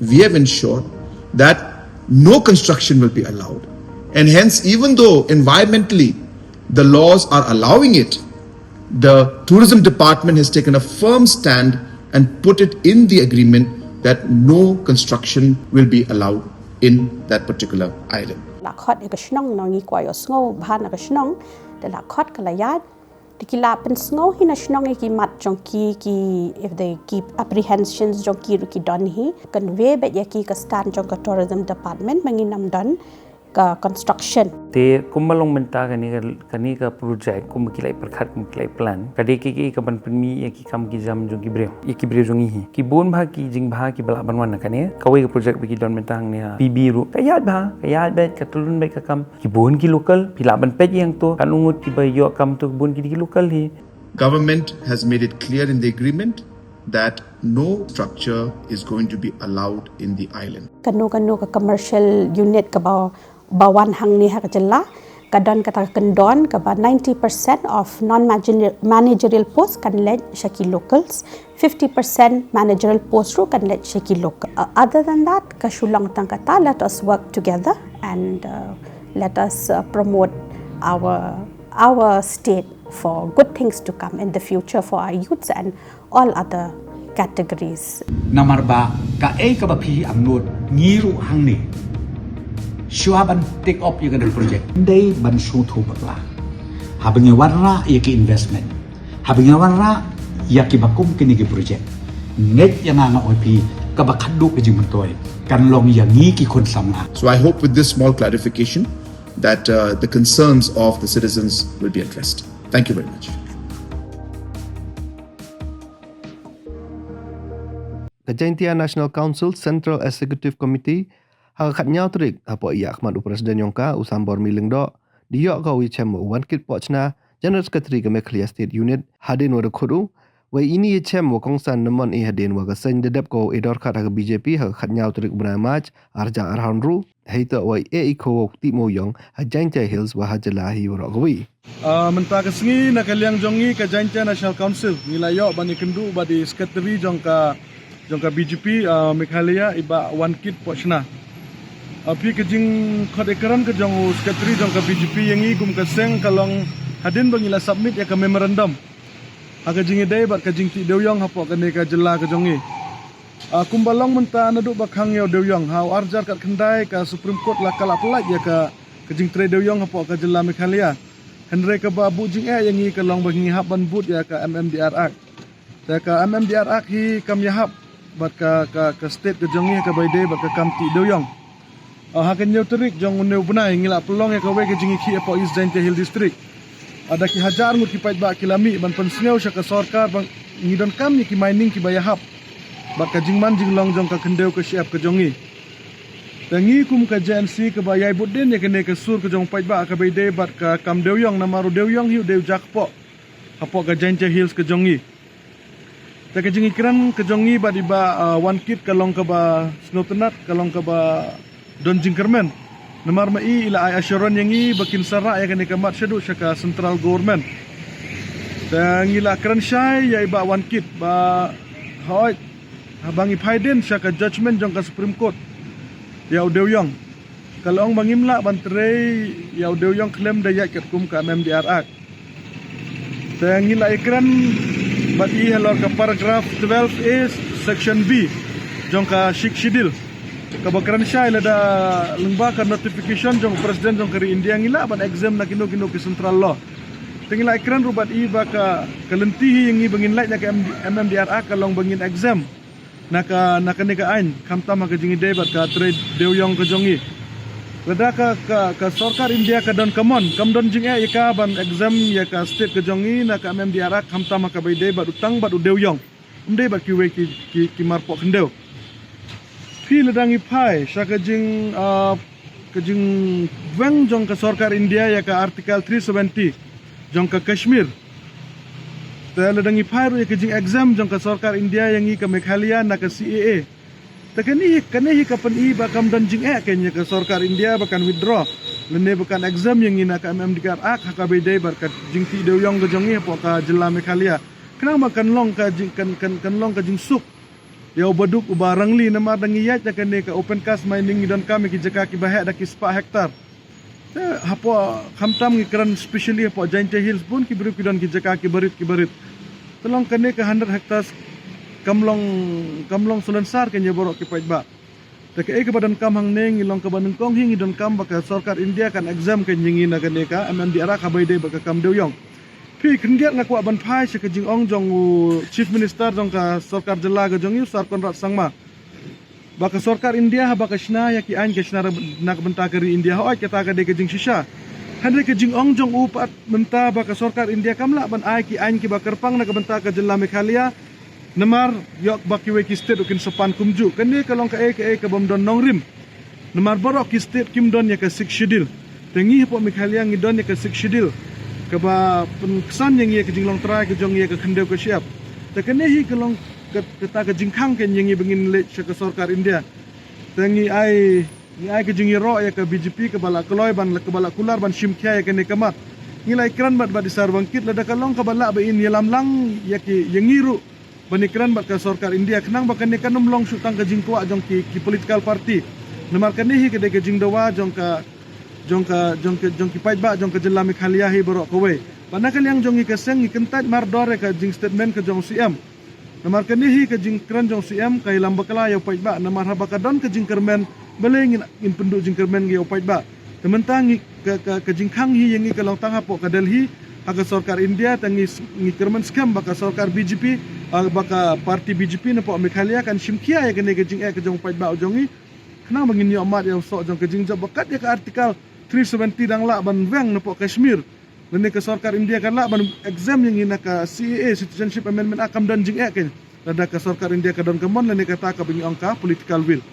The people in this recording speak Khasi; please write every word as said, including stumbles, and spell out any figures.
We have ensured that no construction will be allowed. And hence, even though environmentally the laws are allowing it, the tourism department has taken a firm stand and put it in the agreement that no construction will be allowed in that particular island. La khot ïa ka shnong, nong, ngi kwah ïohsngew bha na ka shnong. Te la khot ka la ïaid. Te ki la pynsngew hi na shnong ïa ki mat jong ki, ki, if they keep apprehensions jong ki ruh ki don hi. Convey beit ïa ki ka stand jong ka tourism department ba ngin ym don ka construction. Te kumba long mynta kane ka, kane ka project, kumba ki la ïa pyrkhat, kumba ki la ïa plan, ka dei kaei kaei kaban pynmih ïa ki kam ki jam jong ki briew, ïa ki briew jong ngi hi. Ki bun bha ki jingbha kiba lah ban wan na kane. Kawei ka project ba ki don mynta hangne ha P B ruh, ka ïaid bha, ka ïaid beit, ka tyllun beit ka kam. Ki bun ki local, phi lah ban peit ïa hangto, katno ngut kiba ïoh kam to, ki bun ki dei ki local hi. Government has made it clear in the agreement that no structure is going to be allowed in the island. Kano kano ka commercial unit kaba, ba wan hangne ha ka jylla, ka don kata ka kyndon kaba ninety percent of non-managerial post kan leit sha ki locals, fifty percent managerial post ruh kan leit sha ki local. Uh, other than that, ka shu long tang kata, let us work together and, uh, let us, uh, promote our, our state for good things to come in the future for our youths and all other categories. Namar ba kaei kaba phi angnud, ngi ruh hangne, shuwa ban take up ïa kane ka project, ym dei ban sngewthuh bakla. Haba ngi wanrah ïa ki investment, haba ngi wanrah ïa kiba kum kine ki project, ngeit ïa nga, nga ong ïa phi, kaba khadduh ka jingmyntoi kan long ïa ngi ki khun samla. So I hope with this small clarification that, uh, the concerns of the citizens will be addressed. Thank you very much. Ka Jaintia National Council Central Executive Committee ha ka khatnyaw tarik, hapoh ïa khmat u President jong ka, u Sambor Mylliemdoh, da ïoh ka u ïachem u Wankit Pohchna, General Secretary ka Meghalaya State Unit, hadien wa da khut u. Wei ini i ïachem wa kongsan namon i hadien wa ka seng da dep ka wow e dorkhar ha ka B J P ha ka khatnyaw tarik u bnai March, arhajar arphew hynriew, heitei wa i e i ko wa u Kti Mawïong ha Jaintia Hills wa ha jylla hi waroh kawi. Ah, mynta ka sngi na ka liang jong ngi ka Jaintia National Council, ngi la ïoh ban ïakynduh bad i Secretary jong ka, jong ka B J P, ah, Meghalaya, i Bah Wankit Pohchna. Ah, phi, ka jingkhot ïakren ka jong u Secretary jong ka B J P ïa ngi kum ka seng ka long hadien ba ngi la submit ïa ka memorandum ha ka jingïadei bad ka jingtih dewïong hapoh kane ka jylla ka jong ngi. Ah, kumba long mynta naduh ba khang ïa u dewïong, ha u arhajar khatkhyndai ka Supreme Court la ka la pyllait ïa ka, ka jingtrei dewïong hapoh ka jylla Meghalaya. Hynrei kaba buh jingeh ïa ngi ka long ba ngi hap ban bud ïa ka M M D R Act. Te ka M M D R Act hi kam ïahap bad ka, ka, ka state ka jong ngi ha kaba ïadei bad ka kam tih dewïong. Ah, ha ka hynñiew tarik jong une u bnai ngi la pynlong ïa kawei ka jingïakhih hapoh East Jaintia Hills District. Ah, da ki hajar ngut ki paidbah ki la mih ban pynsngew sha ka sorkar ba ngi donkam ïa ki mining kiba ïahap bad ka jingman jinglong jong ka khyndew ka shyiap ka jong ngi. Te ngi kum ka J N C kaba ïai bud dien ïa kane ka sur ka jong u paidbah kaba ïadei bad ka kam dewïong, namar u dewïong hi u dei u ja kpoh hapoh ka Jaintia Hills ka jong ngi. Te ka jingïakren ka jong ngi bad i Bah, ah, Wankit ka long kaba sngewtynnat, ka long kaba don jingkyrmen. Namar ma i i la ai assurance ïa ngi ba kin sa rah ïa kane ka mat shaduh sha ka central government. Te ngi la kren shai ïa i Bah Wankit ba hooid, haba ngi phai dien sha ka judgment jong ka Supreme Court ïa u dewïong, ka la ong ba ngim lah ban trei ïa u dewïong khlem da ïaid katkum ka M M D R Act. Te ngi la ïakren bad i halor ka paragraph twelve A section B jong ka Sixth Schedule, kaba kren shai lada lyngba ka notification jong u President jong ka ri India ngi lah ban exempt na kino kino ki central law. Te ngi la ïakren ruh bad i ba ka, ka lynti hi ïa ngi ba ngin lait na ka M D, M M D R Act ka long ba ngin exempt na ka, na kane ka aiñ, khamtam ha ka jingïadei bad ka trei dewïong ka jong ngi. Lada ka, ka, ka sorkar India ka don ka mon, kam don jingeh ïa ka ban exempt ïa ka state ka jong ngi na ka M M D R Act, khamtam ha kaba ïadei bad u tang bad u dewïong, ym dei bad kiwei ki, ki, ki marpoh khyndew. Phi, lada ngi phai sha ka jing, ah, ka jingweng jong ka sorkar India ïa ka Article three seventy jong ka Kashmir. Te lada ngi phai ruh ïa ka jingexempt jong ka sorkar India ïa ngi ka Meghalaya na ka C A A, te kane hi, kane hi ka pyni ba kam don jingeh kein ïa ka sorkar India ba kan withdraw lane ba kan exempt ïa ngi na ka M M D R Act ha kaba ïadei bad ka jingtih dewïong ka jong ngi hapoh ka jylla Meghalaya. Khnang ba kan long ka jing, kan, kan, kan long ka jingsuk Ïa u baduk uba rangli namar da ngi ïaid da kane ka open cast mining ngi donkam ïa ki jaka kiba heh da ki spah hektar. Te hapoh khamtam ngi kren specially hapoh Jaintia Hills bun ki briew ki don ki jaka kiba rit kiba rit. Te long kane ka hundred hectares kam long kam long salonsar ka ïa baroh ki paidbah. Te kaei kaba donkam hangne ngi long kaba nyngkong hi ngi donkam ba ka sorkar India kan exempt ka ïa ngi na kane ka M M D R A kaba ïadei bad ka kam dewïong. Phi khyndiat nga kwah ban phai sha ka jingong jong u Chief Minister jong ka sorkar jylla ka jong ngi u Sir Conrad Sangma. Ba ka sorkar India haba ka shna ïa ki aiñ ka shna na ka bynta ka ri India, hooid kata ka dei ka jingshisha. Hynrei ka jingong jong u pat mynta ba ka sorkar India kam lah ban ai ki aiñ kiba kyrpang na ka bynta ka jylla Meghalaya. Namar ïoh ba kiwei ki state ruh kin sa pan kumjuh. Kane ka long kaei kaei kabym don nongrim. Namar baroh ki state kim don ïa ka Sixth Schedule. Te ngi hapoh Meghalaya ngi don ïa ka Sixth Schedule. Kaba pynksan ïa ngi ïa ka jinglong trai ka jong ngi ïa ka khyndew ka shyiap. Te kane hi ka long ka, kata ka jingkhang ka ïa ngi ba ngin leit sha ka sorkar India. Te ngi ai ngi ai ka jingïaroh ïa ka B J P kaba la kloi ban kaba la kular ban shim khia ïa kane ka mat. Ngi la ïakren bad bad i Sir Wangkit lada ka long kaba lah ba in ïalam lang ïa ki ïa ngi ruh ban ïakren bad ka sorkar India khnang ba kane kan ym long shuh tang ka jingkwah jong ki, ki political party. Namar kane hi ka dei ka jingdawa jong ka jong ka jong ka jong ki paidbah jong ka jylla Meghalaya hi baroh kawei. Bad na ka liang jong ngi ka seng ngi kyntait mardor ïa ka jingstatement ka jong C M. Namar kane hi ka jingkren jong C M ka ïalam bakla ïa u paidbah namar haba ka don ka jingkyrmen balei ngin ngin pynduh jingkyrmen ïa u paidbah. Te mynta ngi ka, ka, ka jingkhang hi ïa ngi ka long tang hapoh ka Delhi ha ka sorkar India te ngi ngi kyrmen skhem ba ka sorkar B J P, ah, ba ka party B J P napoh Meghalaya kan shim khia ïa kane ka jingeh ka jong u paidbah u jong ngi. Khnang ba ngin ïoh mad ïa u soh jong ka jingjop ba kat ïa ka article three seventy dang lah ban weng napoh Kashmir. Lane ka sorkar India ka lah ban exempt ïa ngi na ka C A A, Citizenship Amendment Act, kam don jingeh kein. Lada ka sorkar India ka don ka mon lane kata kaba ngi ong ka political will.